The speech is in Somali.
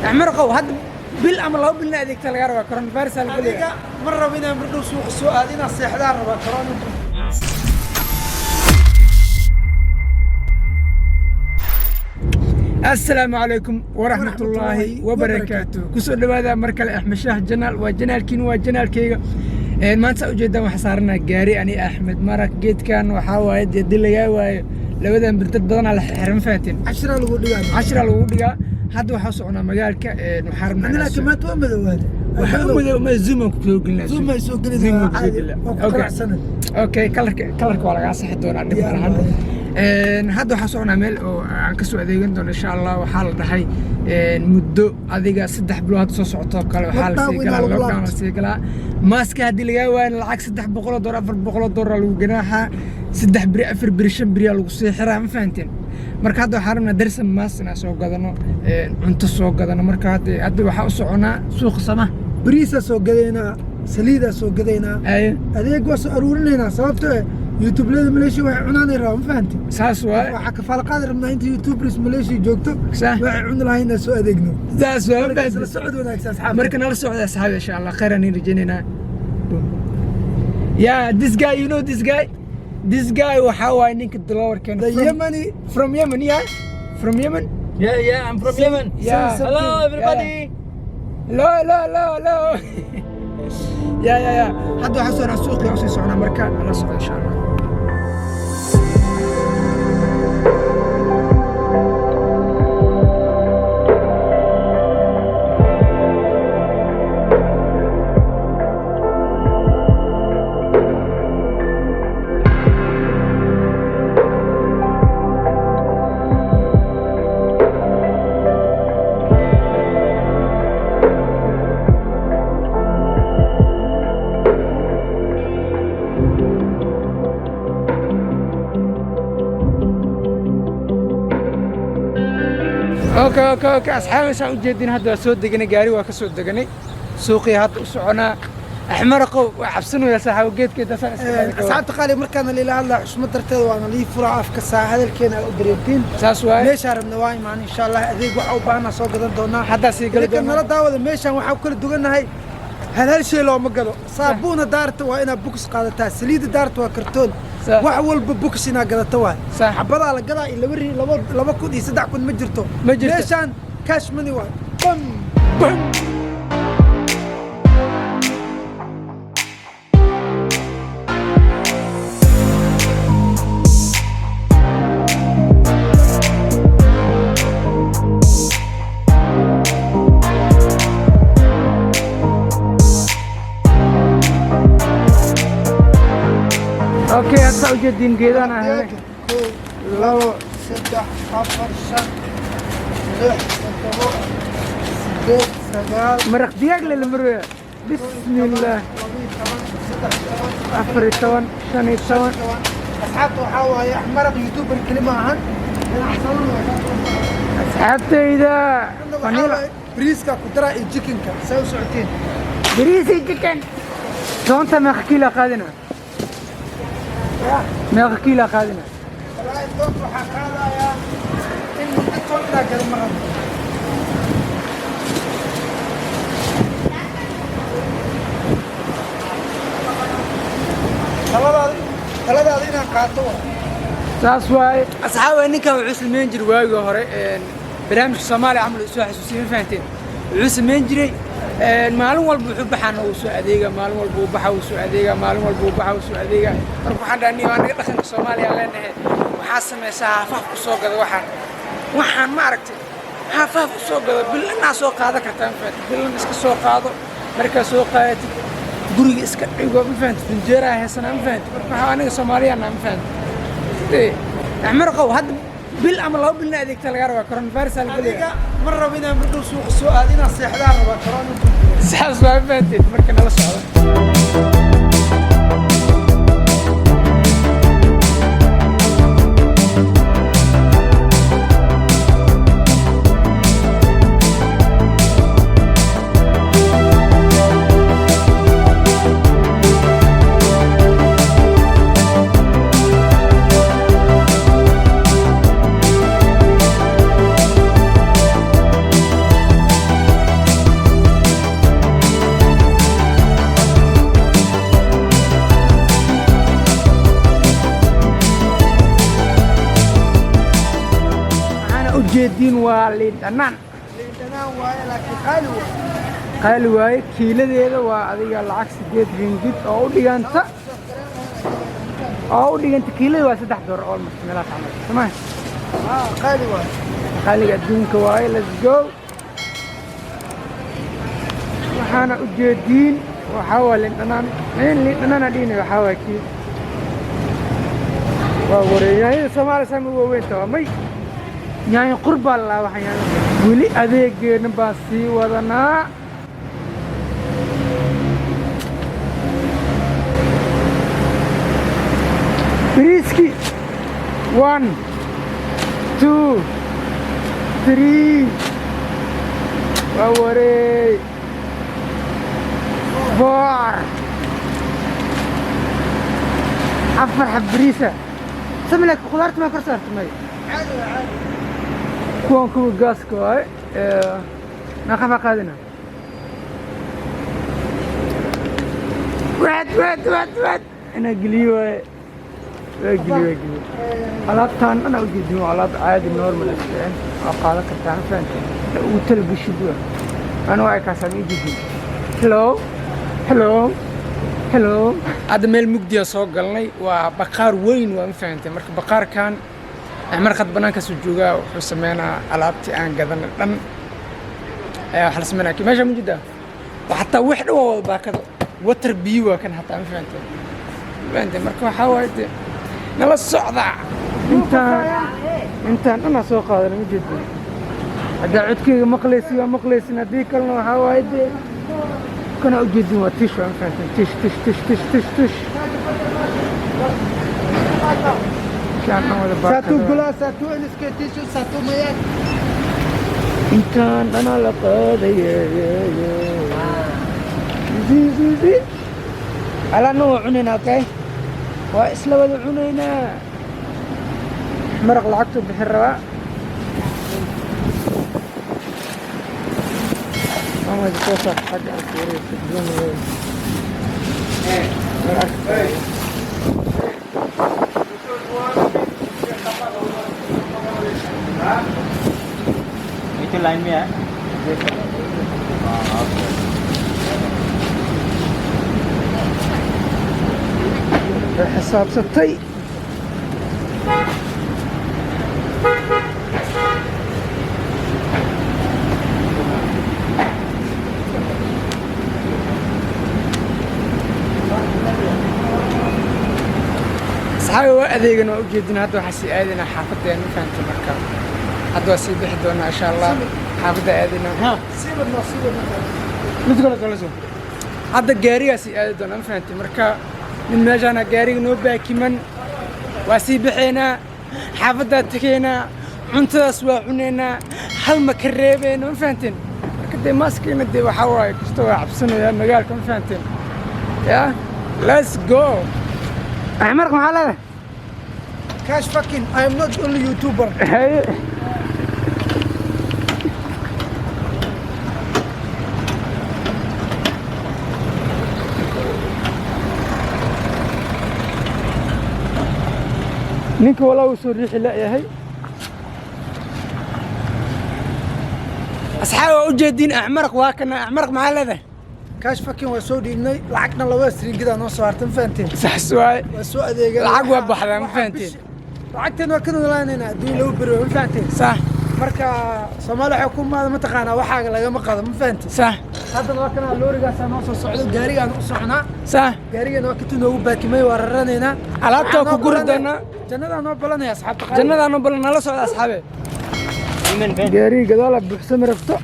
Axmaraqow, hadda bil ama 2 bilna adeegta laga rabaa, coronavirus aa laga Adiga leeyahay. Ma rabo inaan mardhow suuqa soo aado, inaan seexdaan rabaa corona. Asalaamu calaykum waraxmatullaahi wabarakaatu. Kusoo dhawaada mar kale Axmed Shaah channel. Waa channelkiin, waa channelkayga. Maanta saa ujeedaan waxaa saaranaa gaari ani Axmed Marak. Geedkan waxaa waaye dee dil lagaa waayo labadan bir, dad badanaa la xirxiran, ma fahanteen? Cashiraa lagu dhigaa. Cashiraa lagu dhigaa. Hadda waxaa soconaa magaalka. Waxaa rabnaa Ani inaan laakiin maanta waa madoowaada. Waxaa u madow ma zoom aan ku soo gelinaa. Zoom ay soo Zoom gelinaysaa. aan ku soo Caadi gelinaa. waa ku Okay. qanacsanay. Okay, colorka waa lagaa saxi doonaa, dhib ma lahan. Hadda waxaa soconaa meel oo aan ka soo adeegan doono insha Allah. Waxaa la dhahay muddo adiga 3 bilood hadda soo socoto oo kale waxaa la sii Lockdown galaa inaa lagu lockdown la laabto. sii galaa. Maaska haddii lagaa waayo, lacag $300, $400 lagu ganaaxaa, 3 beri, 4 beri, 5 beriyaa lagu sii xiraa, ma fahanteen? Marka hadda waxaan rabnaa darsan maas inaan soo gadano, cunto soo gadano. Marka hadda waxaa u soconaa suuqa sama. Bariisaa soo gadaynaa, saliidaa soo gadaynaa. Aye. Adeeg waa soo aruurinaynaa, sababtoo eh YouTubelada Malaysia waxay cunaanay rabaa, ma fahanti? Saas waaye. Waxaa kafaala qaadi rabnaa inta YouTubers Malaysia joogto Sax. waxay cuni lahayn inaan soo adeegno. Saas waaye, ma Marka isla fahanteen? socod wanaagsan, asxaabta. Marka nala socda, asxaabi, insha Allah khayr aan rajaynaynaa. Yeah, this guy, you know this guy, this guy waxaa waaye ninka dalawarkeena The Yemeni. From Yemen, yeah, from Yemen. Yeah, I'm from Yemen. Yeah. Hello, everybody. Hello, hello, hello, hello. Yeah, hadda waxaa soconaa suuqii, usii soconaa. Marka nala socda insha Allah. Okay, asxaabi, saan ujeedin hadda waa soo deganay, gaari waa ka soo deganay, suuqii hadda u soconaa. Axmaraqow, waa cabsanaya saaxiibo, geedka intaasaan iska qaadi karo. Asxaabta qaali, markaana lila hadlaa xushmad darteeda waana lii furaa afka saa hadalkeena aad u dareertiin. Saas waaye. Meeshaa rabna waa imaan insha Allah. Adeeg waxa u baahanaa soo gadan doonaa. Haddaa sii gali Idinka doonaa. nala daawada. Meeshaan waxaa ku kala dugannahay, hal hal shay looma gado. Saabuuna daarta waa inaad box qaadataa, saliidda daarta waa kartoon. Sax. Wax walba box inaad gadato waay. Sax. Xabadaa la gadaa iyo laba ri 2000 iyo 3000 ma jirto. Ma jirto. Meeshaan cash money waay, bam. Bam. Okay, hadda saa ujeediin geedaan aan helnay. Kow, labo, saddex, afar, shan, lix, toddobo, sideed, sagaal. Maraq digaag le la marwaya, bismillaah. 12, 13. 14, 15. Asxaabta, waxaa waaye maraq YouTuber keli ma ahan, ganacsadana waa. Asxaabtayda, Waxaa vanilla. waaye bariiska ku daraa iyo chickenka, saa u socotiin. Bariis iyo chicken. Toonta meeqa kiila qaadina? Meeqa kiila qaadina? Wallaahi toonta waxaa qaadayaa in muddo toon inaa gada ma rabo. Taladaada inaan qaato waa. Saas waaye, asxaaba. Ninkan wuxuu samayn jiray waagii hore barnaamijka Soomaaliya camal uu soo xasuusiyey, ma fahanteen? Wuxuu samayn jiray maalin walba wuxuu baxaana uu soo adeega, maalin walba uu baxa uu soo adeega, maalin walba uu baxa uu soo adeega. Marka waxaan dhahay, aniga dhaqanka Soomaaliya leenahay, waxaa samaysaa hafaaf ku soo gada. Waxaan ma aragtay, hafaaf u soo gado, bilanaa soo qaadan kartaa, ma fahanteen? Bilan iska soo qaado, markaa soo qaadatid guriga iska dhigo, ma fahanteen? Finjeeraa heesanaa, ma fahanteen? Marka waxaa aniga Soomaaliyana, ma fahanteen? Axmaraqow, hadda bil ama 2 bilna adeegta laga rabaa, coronavirus aa laga Adiga leeyahay. Ma rabo inaan mardhow suuqa soo aado, inaan seexdaan rabaa corona. Saas waa, ma fahanteen? Marka nala socda. Ujeediin waa liin dhanaan. Liin dhanaan waaye, laakiin qaali waaye. Qaali waaye. Kiiladeeda waa adiga lacag 8 ringgit oo u dhiganta kiilada waa $3 almost, meelahaas camal, soma? Haa, qaali waaye. Qaaliga adduunka waaye. Let's go. Waxaana ujeediin waxaa waa liin dhanaan. Liin dhanaana dhihina. Waxaa waa kii waa wareey yaanyada Soomaaliya sama waaweynta waa may yaanyo qur baa la lahaa. Waxaan yaanyo weli adeegeena baan sii wadanaa. Bariiski, one, two, three, waa wareey, four, afar xab bariisa samilak. Khudaarta maa kor saarta? May. Caadi waa, caadi. Kuwan kuwa gaaska waaye. Meeqa baa qaadina? Wad wad wad wad inaa geliyo waaye. Waa geliyo, waa geliyo. Alaabtaan dhan aa ujeedin waa alaab caadi, normal ah, waa qaadan kartaa, ma fahanteen? Ugu talagashid waa anu waa kaasaan ii jeedin. Hello, hello, hello. Hadda meel mugdiya soo galnay. Waa baqaar weyn waa, ma fahanteen? Marka baqaarkan marqad banaankaasuu joogaa. Wuxuu sameynaa alaabtii aan gadanay dhan ayaa waxa la sameynaa meesha ma jiddaa. Xataa wax dhan waa wada baakado. Water, biyo waa kan xataa, ma fahanteen? Ma fahanteen? Marka waxaa waaye dee nala socda. Intaan dhanaa soo qaadana, ma jeedin. Haddaa codkeyga maqlaysi waa maqlaysin, haddii kalena waxaa waaye dee kana ujeedin waa tish waa, ma fahanteen? Tish, tish, tish, tish, tish, tish. Shaan dhan wada Satu baakado. Gula, satu NSK tissue, satu mayat. Intaan dhanaa la qaadaya. Alaana waa cunaynaa. Okay, waa isla wada cunaynaa. Maraq lacagtuu bixin rabaa. Ama soo saar xagga aan fiiriyo, si doonaya. War arki. नीचे लाइन में है। Way xisaabsatay. Saxaabi waa adeegan, waa ujeedin. Hadda waxaa sii aadaynaa xaafaddeena, ma fahamtay? Marka hadda waa sii bixi doonaa insha Allah, xaafadda aadaynaa. Ha. Sii wadno. Mid kale kale soo hadda gaarigaa sii aadi doonaa, ma fahamtay? Marka mid meeshaana gaariga noo baakiman. Waa sii baxaynaa, xaafaddaa tegaynaa, cuntadaas waa cunaynaa, hal ma ka reebeyno, ma fahanteen? Marka dee maaskiina dee waxaa waaye kasta waa cabsanayaa magaalka, ma fahanteen? Ya, let's go. Axmarq maxaa leedahay? Cash fucking, I am not only YouTuber. Haye. Ninka walaa uu soo riixi la'yahay. Asxaab, waa ujeediin axmaraq waa kana. Axmaraq maxaa leedahay? Cash fucking waa soo dhiibnay, lacagna laba ringgit noo soo hartay, ma fahanteen? Saas waaye. Waa soo adeegay. Lacag waa baxdaa, ma fahanteen? Lacagteen waa ka noolaanayna adduun laba beri, ma fahanteen? Sax. Marka Soomaali waxay ku maada, mataqaanaa, waxaaga lagama qado, ma fahanteen? Sax. Haddana waa kana loorigaasaa noo soo socdo, gaarigaan u soconaa. Sax. Gaarigan waa kitu noogu baakimay, waa raranaynaa. Alaabta waa ku guri doonaa. Jannadaa noo balanaya, asxaabta qaali. Jannadaanu balan. Nala socda, asxaabe. Gaariga gadaala buuxsami rabto.